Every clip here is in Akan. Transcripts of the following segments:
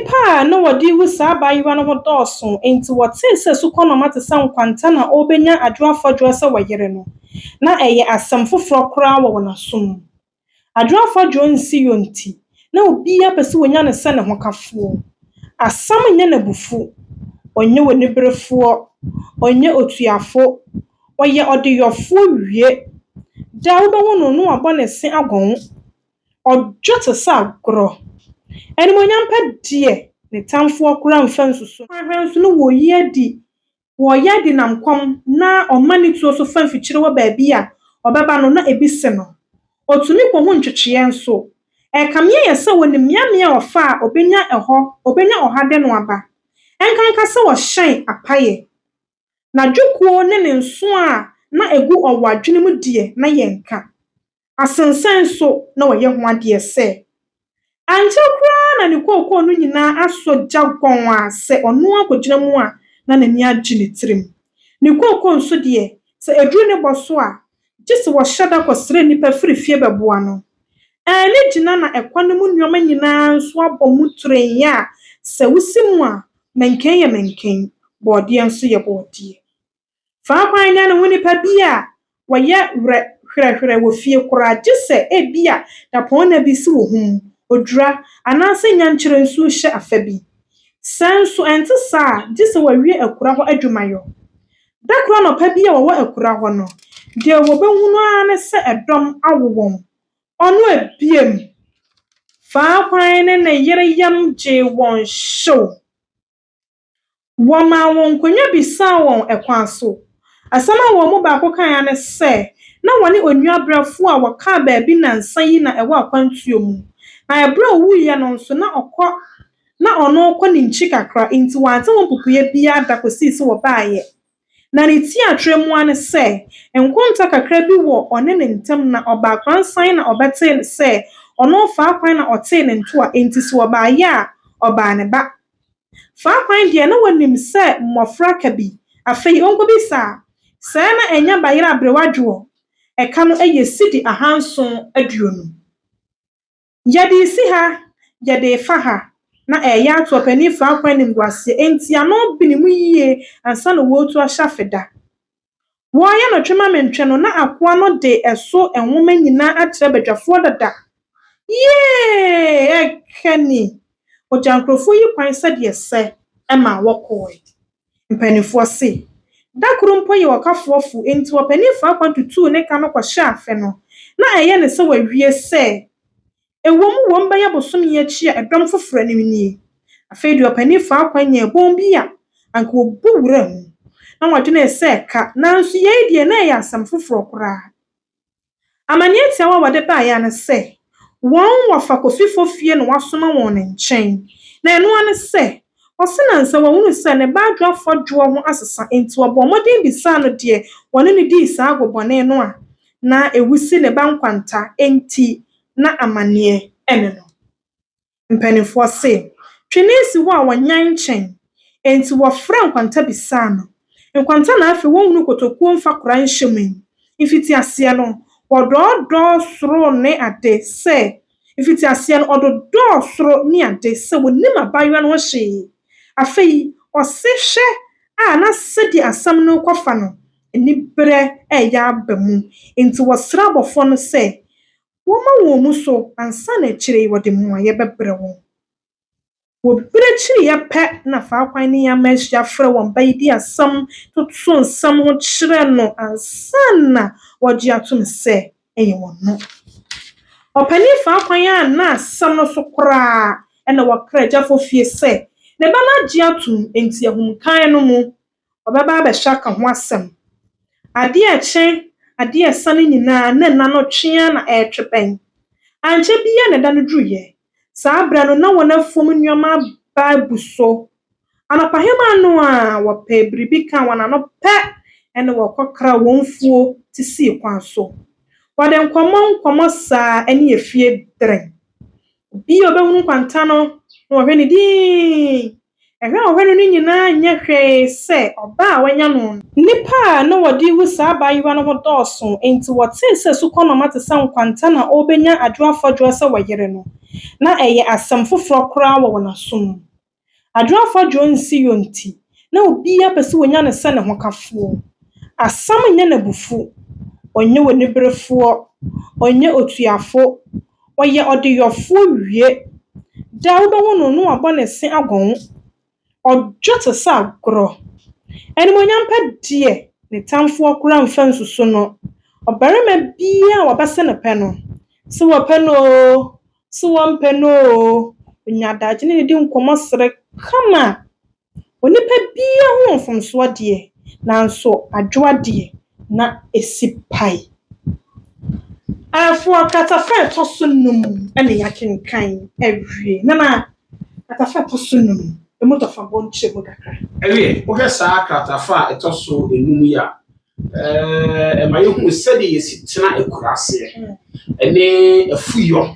Nnipa a na wɔde rewu saa abaayewa no ho dɔɔso, enti wɔtee sɛ sukɔnɔma te sɛ nkwanta na ɔrebenya Adwo Afɔdwoɔ sɛ wɔyere no, na ɛyɛ asɛm foforɔ koraa wɔ wɔn aso mu. Adwo Afɔdwoɔ nsi yɔ nti, na obiara pɛ sɛ wɔnya no sɛ ne hokafoɔ. Asɛm nyɛ no abufu, ɔnyɛ oniberefoɔ, ɔnyɛ otuafo, ɔyɛ ɔdeyɔfoɔ wie. Da a wobɛhu no no wabɔ ne se agɔn. Ɔdwo te sɛ agorɔ. Animuonyam pɛ deɛ, ne tamfoɔ koraa mfa nsusu. Hwɛ nso no wɔyi adi, wɔreyɛ adi nam kɔm na ɔma ne tuo so fa mfikyire hɔ baabi a ɔbɛba no na ebi se no. Ɔtumi kɔhu ntwetweɛ nso. Ɛrekame ayɛ sɛ ɔnim mmeammea a ɔfa a ɔbɛnya ɛhɔ, ɔbɛnya ɔha de no aba. Ɛnkanka sɛ ɔhyɛn apaeɛ. N'adwokuo ne ne nso a na ɛgu ɔwɔ adwene mu deɛ na yɛnka. Asensɛn nso na wɔyɛ ho adeɛ sɛ. Ankyɛ koraa na ne kookoo no nyinaa asɔ gya gɔnn a sɛ ɔno ara kɔgyina mu a na n'ani agye ne tirim. Ne kookoo nso deɛ, sɛ ɛduru ne bɔ so a, gye sɛ wɔhyɛ da kɔsrɛ nnipa firi fie bɛboa no. Anni gyina na ɛkwan no mu nneɛma nyinaa nso abɔ mu turenn a sɛ wosi mu a, manken yɛ manken, bɔɔdeɛ nso yɛ bɔɔdeɛ. Faakwan nyɛ ne ho nipa bi a wɔyɛ werɛ hwerɛhwerɛ wɔ fie koraa gye sɛ ebia dapɔnna bi si wɔ ho mu, odwira, anaasɛ nyankyerɛ nsu rehyɛ afa bi. Sɛ nso ɛnte saa a, gye sɛ wɔawie akura hɔ adwumayɔ. Da koro anɔpa bi a wɔwɔ akura hɔ no, deɛ wɔbɛhunu ara ne sɛ ɛdɔm awo wɔn. Ɔno abiem. Faakwan ne ne yere yam gyee wɔn hyew. Wɔmaa wɔn nkonnwa bisaa wɔn ɛkwan so. Asɛm a wɔn mu baako kae ara ne sɛ, na wɔne onua brɛfo a wɔkaa baabi nnansa yi na ɛwɔ akwantuo mu. Na ɛberɛ a ɔwuiɛ no nso, na ɔkɔ na ɔno rekɔ ne nkyi kakra, enti wɔante ho mpopoeɛ biara da kɔsii sɛ wɔbaeɛ. Na ne tiaatwerɛ mu ara ne sɛ, nkonta kakra bi wɔ ɔne ne ntam na ɔbaa koransan na ɔbɛtee sɛ ɔno faa kwan na ɔtee ne ntoa, enti sɛ ɔbaeɛ a, ɔbaa ne ba. Faa kwan deɛ na wɔnim sɛ mmɔfra ka bi, afei ɔnkɔbisa a, sɛɛ na ɛnyɛ bayerɛ aberewa dwoɔ, ɛka no yɛ sidi 720. Yɛde resi ha, yɛde refa ha, na ɛreyɛ ato ɔpanin Faakwan animguaseɛ, enti ano bene mu yie ansa na wɔretu ahyɛ afeda. Wɔreyɛ no twe-ma-mentwe no, na akoa no de ɛso nwoma nyinaa akyerɛ badwafoɔ dada. Yee! Ɛka ni! Ɔgyaa nkurɔfoɔ yi kwan sɛdeɛ ɛsɛ ma wɔkɔɔe. Mpanimfoɔ se, da koro mpo yɛ ɔkafoɔ fo, enti ɔpanin Faakwan tutuu ne ka no kɔhyɛɛ afe no. Na ɛyɛ no sɛ wawie sɛ, ɛwom wom bɛyɛ bosome akyi a ɛdɔm foforɔ anim nie. Afei deɛ ɔpanin Faakwan nyaa ɛbɔn bi a anka ɔbu wura mu. Na wadwene sɛ ɛka, nanso yei deɛ na ɛyɛ asɛm foforɔ koraa. Amanneɛ tiawa a wɔde baeɛ ara ne sɛ, wɔn wɔfa Kofi fie na wɔasoma wɔn ne nkyɛn. Na ɛno ara ne sɛ, ɔse nansa wahunu sɛ ne ba Adwoa Fɔdwoɔ ho asesa enti ɔbɔɔ mmɔden bisaa no deɛ wɔne no dii saa agobɔne no a na ɛwusi ne ba nkwanta enti na amanneɛ ne no. Mpanimfoɔ se, twene si hɔ a wɔnyan nkyɛn. Enti wɔfrɛɛ Nkwanta bisaa no. Nkwanta na afei wɔnhunu kotokuo mfa kora nhyɛ mu yi. Mfitiaseɛ no, wɔdɔɔdɔɔ soro ne ade sɛ Mfitiaseɛ no, ɔdodɔɔ soro ne ade sɛ wɔnnim abaayewa no ho hwee. Afei, ɔse hwɛ a na sɛdeɛ asɛm no rekɔfa no, aniberɛ reyɛ aba mu. Enti wɔsrɛɛ abɔfoɔ no sɛ Wɔma wɔn mu so ansa na akyire yi wɔde mmuaeɛ bɛbrɛ wɔn. Wɔ berɛ kyiriiɛ pɛ na Faakwan ne Yama ahyia frɛ wɔn ba yi de asɛm toto nsɛm ho kyerɛ no ansa na wɔagye atom sɛ ɛyɛ wɔn no. Ɔpanin Faakwan anna asɛm no so koraa na wɔkra Agyafo fie sɛ ne ba no agye atom enti ahumkan no mu ɔbɛba abɛhyɛ aka ho asɛm. Adeɛ rekye, adeɛ resa no nyinaa, na nna no twe ara na ɛretwe bɛn. Ankyɛ biara na da no duruiɛ. Saa berɛ no, na wɔn afuom nneɛma aba abu so. Anɔpahema no a wɔpɛɛ biribi kaa wɔn ano pɛ na wɔkɔkraa wɔn mfuo te sii kwan so. Wɔde nkɔmmɔ nkɔmmɔ saa ne efie deren. Obi a ɔbɛhunu nkwanta no na ɔhwɛ no dinn. Ɛhwɛ a ɔhwɛ no no nyinaa nyɛ hwee sɛ ɔbaa a wanya no no. Nnipa a na wɔde rewu saa abaayewa no ho dɔɔso, enti wɔtee sɛ sukɔnɔma te sɛ nkwanta na ɔrebenya Adwoa Afɔdwoɔ sɛ wɔyere no, na ɛyɛ asɛm foforɔ koraa wɔ wɔn asom. Adwoa Afadwoɔ nsi yɔ nti, na obiara pɛ sɛ wɔnya no sɛ ne hokafoɔ. Asɛm nyɛ n'abufu, ɔnyɛ oniberefoɔ, ɔnyɛ otuafo, ɔyɛ ɔdeyɔfoɔ wie. Da a wobɛhu no no wabɔ ne se agɔn. Ɔdwo te sɛ agorɔ. Animuonyam pɛ deɛ, ne tamfoɔ koraa mfa nsusu no. Ɔbarima biara a wɔbɛse no pɛ no, sɛ wɔpɛ no oo, sɛ wɔmpɛ no oo, onya adagye ne no di nkɔmmɔ sere kama. Onipa biara ho wɔ mfomsoɔ deɛ, nanso adwoa deɛ, na ɛsi pae. Ɛfoɔ kratafa a ɛtɔ so num na yɛakenkan awie. Nana, kratafa a ɛtɔ so num, emu tɔfa bɔ nkyerɛ mu kakra. Ɛwiɛ, wohwɛ saa kratafa a ɛtɔ so enum yi a, ɛma yɛhu sɛdeɛ yɛsi tena akuraaseɛ ɛne afuyɔ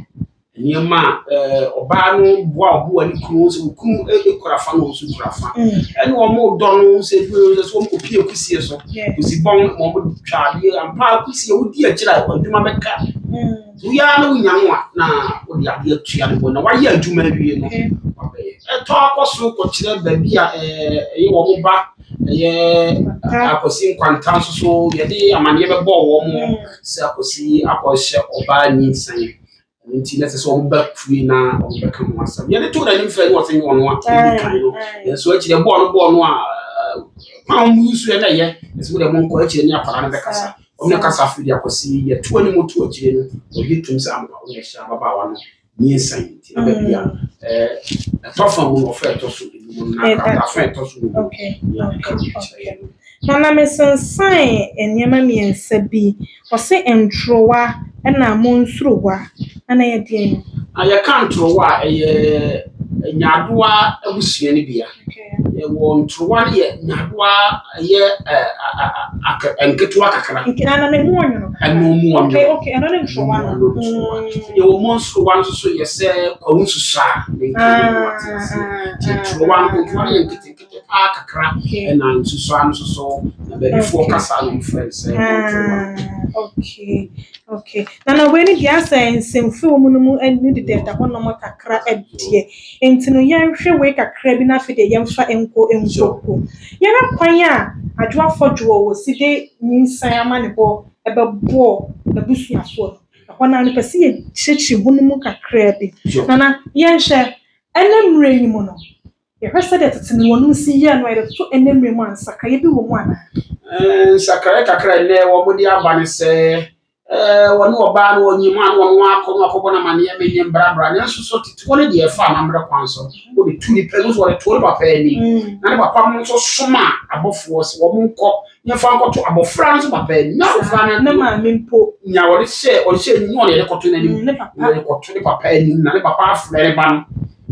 nneɛma a ɔbaa no boa ɔboa ne kunu sɛ okunu ekura fa na ɔno nso kura fa, ɛne wɔn dɔ no sɛ ebi sɛ wɔn kɔpie kusie so kusi bɔn ma wɔn twa adeɛ ampa kusie wodi akyire a adwuma bɛka woyaa na wonya no a na wode adeɛ atua ne bɔ na wayɛ adwuma awie no wabɛyɛ ɛtɔ akɔ so kɔkyerɛ baabi a ɛyɛ wɔn ba ɛyɛ Akwasi Nkwanta nso so yɛde amanneɛ bɛbɔɔ wɔn sɛ Akwasi akɔhyɛ ɔbaa nyinsɛn. Ɛno nti na ɛsɛ sɛ wɔn ba fie na wɔn bɛka ho asɛm. Yɛde too n'anim fɛ ne wɔsɛ nyɛ ɔno a ɛdi kan no. Nanso akyire bɔɔl no bɔɔl no a kwan a wɔn yi so yɛ na ɛyɛ ɛsɛ wɔde wɔn nkɔ akyire ne akwadaa no bɛkasa. Wɔn ne kasa afei de Akwasi yɛto anim to akyire no wɔgye tom sɛ ampa wɔn hyɛ ababaawa no nyinsɛn nti na baabi a ɛtɔ fa mu no ɔfɛ ɛtɔ so enum no na krataa ɛtɔ so num nea ɛka kyerɛ yɛn. Nana, mesensan nneɛma mmiɛnsa bi. Ɔse ntorowa ɛna monsurowa. Ɛna yɛ deɛn no? Na yɛka ntorowa a, ɛyɛ nyaadoa abusua no bia. Yɛwɔ ntorowa no yɛ nyaadoa ɛyɛ nketewa kakra. Nana, na emu ɔnwono. Ɛno mu ɔnwono. Okay, ɛno ne ntorowa no. Ɛno ntorowa. Yɛwɔ monsurowa no nso so yɛ sɛ kwawu nsusu a ne nka mu ate ase. Nti ntorowa no yɛ nketenkete paa kakra, ɛna nsusua no nso so na baabifoɔ kasa no mfrɛ no sɛ ntorowa. Ah, okay. Nana, wei ne deɛ asɛ nsɛmfo wɔ mu no mu ɛne deda hɔnom kakra ɛdeɛ. Nti no yɛnhwɛ wei kakra bi na afei deɛ yɛmfa nkɔ nkɔgu. Yɛhwɛ kwan a Adwoa Afɔdwoɔ wɔ si de nyinsɛn amanebɔ ɛbɛbɔɔ n'abusuafoɔ no. Ɛhɔ no ara mepɛ sɛ yɛkyerɛkyerɛ mu no mu kakra bi. Nana, yɛnhwɛ ɛnɛ mmerɛ yi mu no, yɛhwɛ sɛdeɛ tete no wɔn si yɛɛ no a yɛde toto ɛnɛ mmerɛ mu a, nsakraeɛ bi wɔ mu anaa? Nsakraeɛ kakra nnɛ wɔn de aba ne sɛ wɔne ɔbaa no wɔnyim a na wɔn akɔ no akɔbɔ no amanneɛ menyim brabra, nanso so tete hɔ no deɛ ɛfa amammerɛ kwan so wɔde tu nipa no so wɔde to ne papa anim na ne papa no nso soma abɔfoɔ sɛ wɔn nkɔ yɛmfa nkɔto abɔfra no nso papa anim na abɔfra no ne maame mpo nea wɔde hyɛ ɔde hyɛ anim na ɔde yɛde kɔto n'anim ne papa na yɛde kɔto ne papa anim na ne papa afrɛ ne ba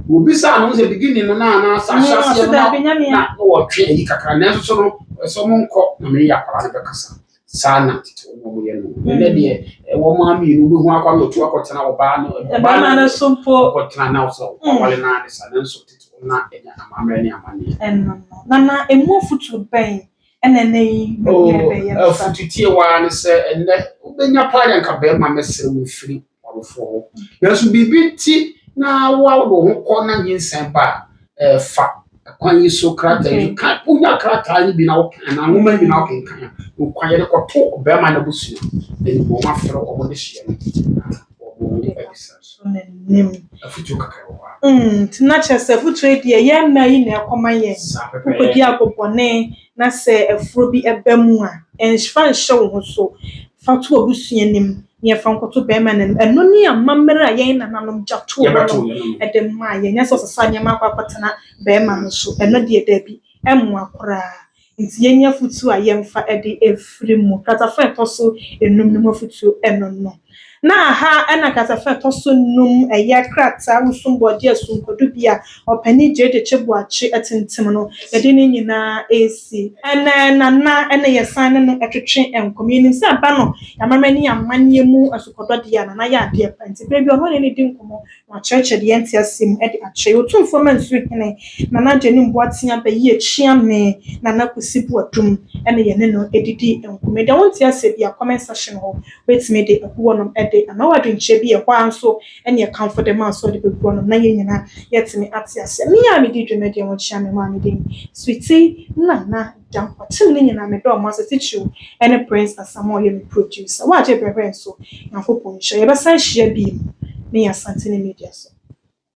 no obisa no sɛ beginning no na anaasɛ ahyɛaseɛ no dabi nyame na wɔtwe ayi kakra, nanso so no ɛsɛ ɔmo nkɔ na mene yɛ akwadaa no bɛkasa saa na tete wɔn mo yɛ no. Ɛnɛ deɛ wɔn a mmienu bɛhu akɔ na otu akɔtena ɔbaa no Ɛbɛrima no so mpo akɔtena na ɔsɛ ɔwale naa ne sa, nanso tete wɔn na ɛnyɛ amammerɛ ne amanneɛ. Ɛno no, Nana, emu afotuo bɛn ɛna ɛnɛ yi bɛyɛ fa? Afotutie waa ne sɛ ɛnɛ wobɛnya paa deɛ nka bɛrima mɛsrɛ wo mfiri ɔwofoɔ hɔ, nanso biribi nti na woa wode wo ho kɔ na nyinsɛn ba a fa kwan yi so krataa yi so ka wonya krataa yi bi na wokan na nwoma yi bi na wokenkan a wokwan yɛde kɔto bɛrima no abusua anim, wɔn afrɛ wɔn de hyia no na wɔn abisa. So n'anim. Afotuo kakra wɔ hɔ a. Nti na kyerɛ sɛ afotuo yi deɛ yɛn mmaa yi na ɛkɔma yɛn. Saa Wokɔdi pɛpɛɛ. agobɔne na sɛ afuro bi ɛba mu a, ɛmfa nhyɛ wo ho so, fa to abusua anim na yɛfa nkɔto bɛrima n'anim. Ɛno ne amammerɛ a yɛn nananom gya too hɔ yɛbɛto no yɛn no ɛde maa yɛn. Nyɛ sɛ ɔsesa nneɛma akɔ akɔtena bɛrima no so. Ɛno deɛ daabi, ɛmmoa koraa. Nti yɛnyɛ afotuo a yɛmfa ɛde efiri mu. Kratafa a ɛtɔ so enum no mu afotuo ɛno no. Na aha ɛna kratafa a ɛtɔ so num ɛyɛ krataa wosum bɔgye asunkodu bi a ɔpanin Gyegye Boakye ɛtentem no yɛde ne nyinaa esi. Ɛnɛ Nana ɛna yɛsan ne no ɛtwetwe nkɔmɔ. Yɛnim sɛ ɛba no yɛamammerɛ ne amanneɛ mu asukɔdɔ deɛ a Nana yɛ adeɛ pa nti berɛ bi ɔno ne ne di nkɔmmɔ na wakyerɛkyerɛ deɛ yɛnte aseɛ mu ɛde akyerɛ. Otumfoɔ Mansu Hene Nana Gye ne Mboatea bɛyi akyiame Nana Kwesi Boadum ɛne yɛne no edidi nkɔmmɔ. Deɛ wonte aseɛ bi a, comment section hɔ wobɛtumi de agu hɔnom ɛde de ama wo adwenkyerɛ bi ɛhɔ ara nso ɛne ɛkamfo de ma nso ɔde bɛgu hɔ nom na yɛn nyinaa yɛtumi ate aseɛ. Me a medi dwumadie ho kyia me maame din Sweetie Nana Dankwa. Team ne nyinaa medɔ ɔmo ase, titiriw ɛne Prince Asamoah ɔyɛ me producer. Woagye brɛbrɛ nso, Nyankopɔn nhyira. Yɛbɛsan hyia bio ne yɛ Asantene Media so.